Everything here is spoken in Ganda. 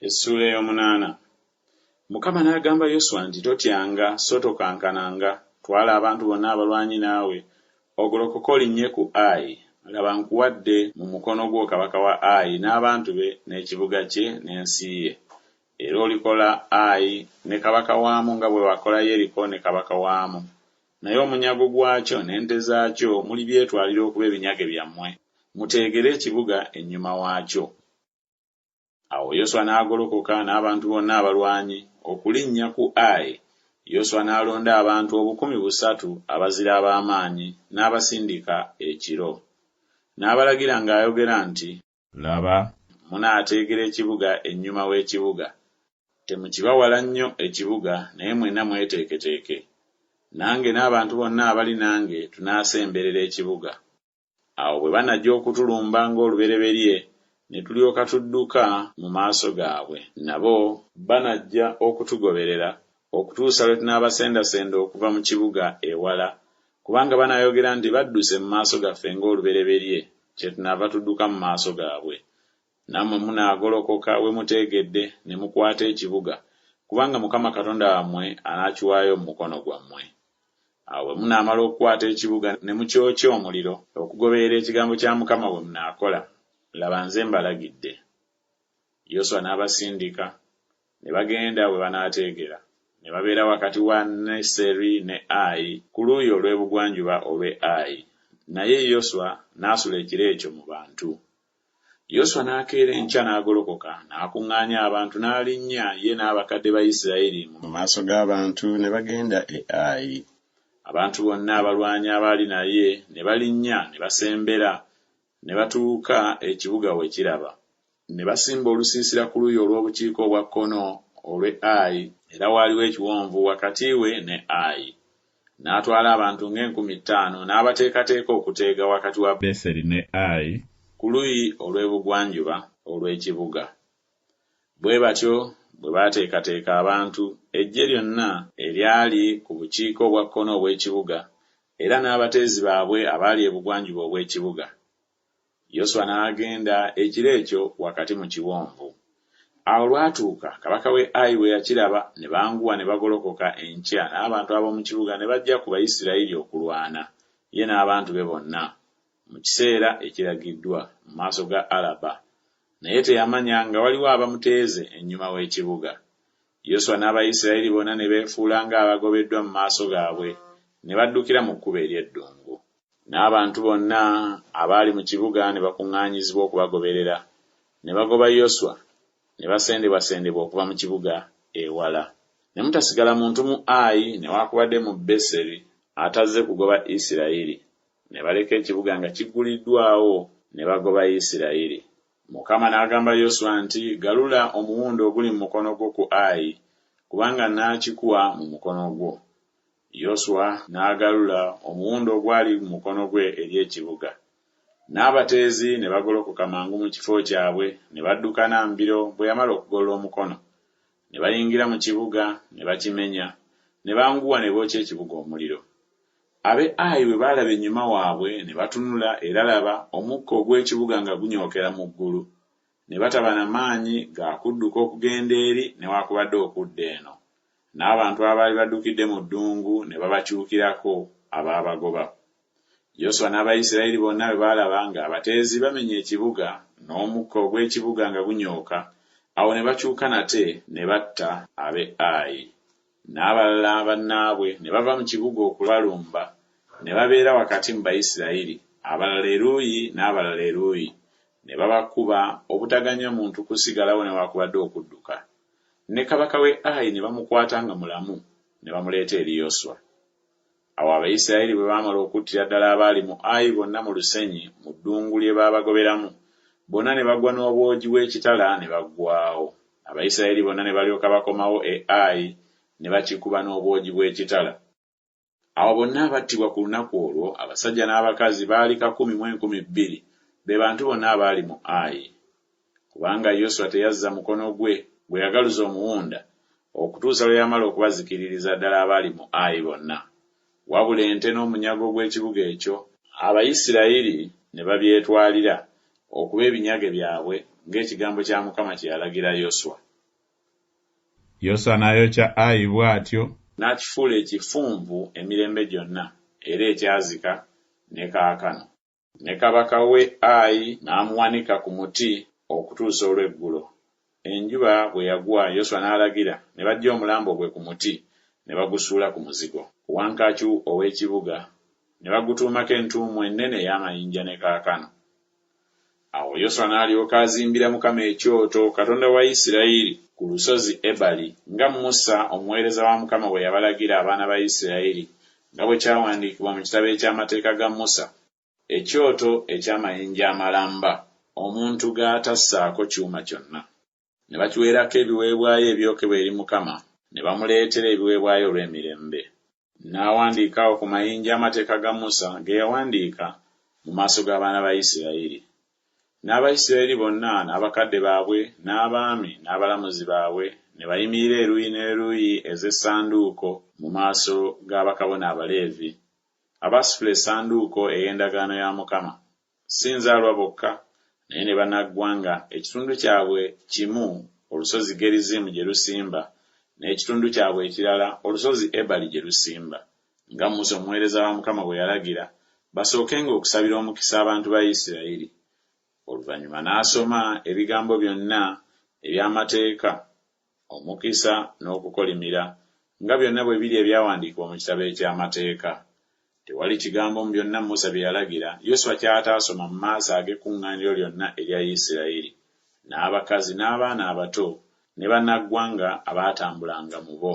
Essuula ey'omunaana. Mukama n'agamba Yoswa nti Totyanga so tokankananga, twala abantu bonna abalwanyi naawe, ogolokoke olinnye ku Ayi, laba, nkuwadde mu mukono gwo kabaka wa Ayi n'abantu be n'ekibuga kye n'ensi ye. Era olikola Ayi ne kabaka waamu nga bwe wakola Yeriko ne kabaka waamu. Naye omunyago gwakyo n'ente zaakyo mulibyetwalira okuba ebinyage byammwe, muteegere ekibuga ennyuma waakyo. Awo Yoswa n'agolokoka n'abantu bonna abalwanyi okulinnya ku Ayi, Yoswa n'alonda abantu 3000 abazira ab'amaanyi, n'abasindika ekiro. N'abalagira ng'ayogera nti. Laba, munaateegera ekibuga ennyuma w'ekibuga. Temukiba wala nnyo ekibuga, naye mwenna mweteeketeeke. Nange n'abantu bonna abali nange tunaasemberera ekibuga. Awo bwe banajja okutulumba ng'olubereberye, ne tulyoka tudduka mu maaso gaabwe, nabo banajja okutugoberera okutuusa lwe tunaabasendasenda okuva mu kibuga ewala, kubanga banaayogera nti Badduse mu maaso gaffe ng'olubereberye, kyetunaava tudduka mu maaso gaabwe. Nammwe munaagolokoka we muteegedde ne mukwata ekibuga, kubanga Mukama Katonda wammwe anaakiwaayo mu mukono gwammwe. Awo bwe munaamala okukwata ekibuga ne mukyokya omuliro, okugoberera ekigambo kya Mukama bwe munaakola, laba nze mbalagidde. Yoswa n'abasindika, ne bagenda we banaateegera, ne babeera wakati wa Neseri ne Ayi ku luuyi olw'ebugwanjuba olw'e Ayi, naye Yoswa n'asula ekiro ekyo mu bantu. Yoswa n'akeera enkya n'agolokoka, n'akuŋŋaanya abantu, n'alinnya ye n'abakadde ba Isirayiri mu maaso g'abantu ne bagenda e Ayi. Abantu bonna abalwanyi abaali naye ne balinnya ne basembera ne batuuka ekibuga we kiraba. Ne basimba olusiisira ku luuyi olw'obukiika obwa kkono olw'e Ayi, era waaliwo ekiwonvu wakati we ne Ayi. N'atwala abantu ng'enkumi ttaano n'abateekateeka okuteega wakati wa Beseri ne Ayi ku luuyi olw'ebugwanjuba olw'ekibuga. Bwe batyo bwe baateekateeka abantu, eggye lyonna eryali ku bukiika obwa kkono obw'ekibuga, era n'abateezi baabwe abaali ebugwanjuba obw'ekibuga. Yoswa n'agenda ekiro ekyo wakati mu kiwonvu. Awo olwatuuka kabaka w'e Ayi bwe yakiraba, ne banguwa ne bagolokoka enkya n'abantu ab'omu kibuga ne bajja ku Bayisirayiri okulwana, ye n'abantu be bonna, mu kiseera ekiragiddwa, mu maaso ga Alaba. Naye teyamanya nga waliwo abamuteeze ennyuma w'ekibuga. Yoswa n'Abayisirayiri bonna ne beefuula ng'abagobeddwa mu maaso gaabwe, ne baddukira mu kkubo ery'eddungu. N'abantu bonna abaali mu kibuga ne bakuŋŋaanyizibwa okubagoberera, ne bagoba Yoswa, ne basendebwasendebwa okuva mu kibuga ewala. Ne mutasigala muntu mu Ayi newaakubadde mu Beseri atazze kugoba Isirayiri. Ne baleka ekibuga nga kigguliddwawo, ne bagoba Isirayiri. Mukama n'agamba Yoswa nti Galula omuwunda oguli mu mukono gwo ku Ayi, kubanga nnaakikuwa mu mukono gwo. Yoswa n'agalula omuwunda ogwali mu mukono gwe eri ekibuga. N'abateezi ne bagolokoka mangu mu kifo kyabwe ne baddukana mbiro bwe yamala okugolola omukono. Ne bayingira mu kibuga ne bakimenya, ne banguwa ne bookya ekibuga omuliro. Ab'e Ayi bwe baalaba ennyuma waabwe ne batunula, era laba, omukka ogw'ekibuga nga gunyookera mu ggulu. Ne bataba na maanyi ga kudduka okugenda eri newaakubadde okudda eno. N'abantu abaali baddukidde mu ddungu ne babakyukirako abaabagoba. Yoswa n'Abayisirayiri bonna bwe baalaba ng'abateezi bamenya ekibuga, n'omukka ogw'ekibuga nga gunyooka, awo ne bakyuka nate ne batta ab'e Ayi. N'abalala bannaabwe ne bava mu kibuga okubalumba, ne babeera wakati mu Bayisirayiri, abalala eruuyi n'abalala eruuyi, ne babakuba obutaganya muntu kusigalawo newaakubadde okudduka. Ne kabaka w'e Ayi ne bamukwata nga mulamu, ne bamuleeta eri Yoswa. Awo Abayisirayiri bwe baamala okuttira ddala abaali mu Ayi bonna mu lusenyi mu ddungu lye baabagoberamu, bonna ne bagwa n'obwogi bw'ekitala ne baggwaawo. Abayisirayiri bonna ne balyoka bakomawo e Ayi ne bakikuba n'obwogi bw'ekitala. Awo bonna abattibwa ku lunaku olwo, abasajja n'abakazi, baali kakumi mu 2,000, be bantu bonna abaali mu Ayi. Kubanga Yoswa teyazza mukono gwe gwe yagaluza omuwunda, okutuusa lwe yamala okubazikiririza ddala abaali mu Ayi bonna. Wabula ente n'omunyago gw'ekibuga ekyo, Abayisirayiri ne babyetwalira okuba ebinyage byabwe ng'ekigambo kya Mukama kye yalagira Yoswa. Yoswa n'ayokya Ayi bw'atyo, n'akifuula ekifunvu emirembe gyonna, era ekyazika ne kaakano. Ne kabaka we Ayi n'amuwanika ku muti okutuusa olw'eggulo. Enjuba bwe yagwa Yoswa n'alagira ne baggya omulambo gwe ku muti ne bagusuula ku muzigo, ku wankaaki ow'ekibuga, ne bagutuumako entuumu ennene ey'amayinja ne kaakano. Awo Yoswa n'alyoka azimbira Mukama ekyoto, Katonda wa Isirayiri, ku lusozi Ebali, nga Musa omuweereza wa Mukama bwe yabalagira abaana ba Isirayiri, nga bwe kyawandiikibwa mu kitabo eky'amateeka ga Musa, ekyoto eky'amayinja amalamba, omuntu g'atassaako kyuma kyonna. Ne bakiweerako ebiweebwayo ebyokebwa eri Mukama, ne bamuleetera ebiweebwayo olw'emirembe. N'awandiika awo ku mayinja amateeka ga Musa ge yawandiika mu maaso g'abaana ba Isirayiri. N'Abayisirayiri bonna n'abakadde baabwe n'abaami n'abalamuzi baabwe ne bayimirira eruuyi n'eruuyi ez'essanduuko mu maaso ga bakabona Abaleevi, abaasitula essanduuko ey'endagaano ya Mukama, si nzaalwa bokka, naye ne bannaggwanga, ekitundu kyabwe kimu olusozi Gerizimu gye lusimba, n'ekitundu kyabwe ekirala olusozi Ebali gye lusimba, nga Musa omuweereza wa Mukama bwe yalagira, basookenga okusabira omukisa abantu ba Isirayiri. Oluvannyuma n'asoma ebigambo byonna eby'amateeka, omukisa n'okukolimira, nga byonna bwe biri ebyawandiikibwa mu kitabo eky'amateeka. Tewali kigambo mu byonna Musa bye yalagira Yoswa ky'ataasoma mu maaso ag'ekkuŋŋaaniro lyonna erya Isirayiri, n'abakazi n'abaana abato ne bannaggwanga abaatambulanga mu bo.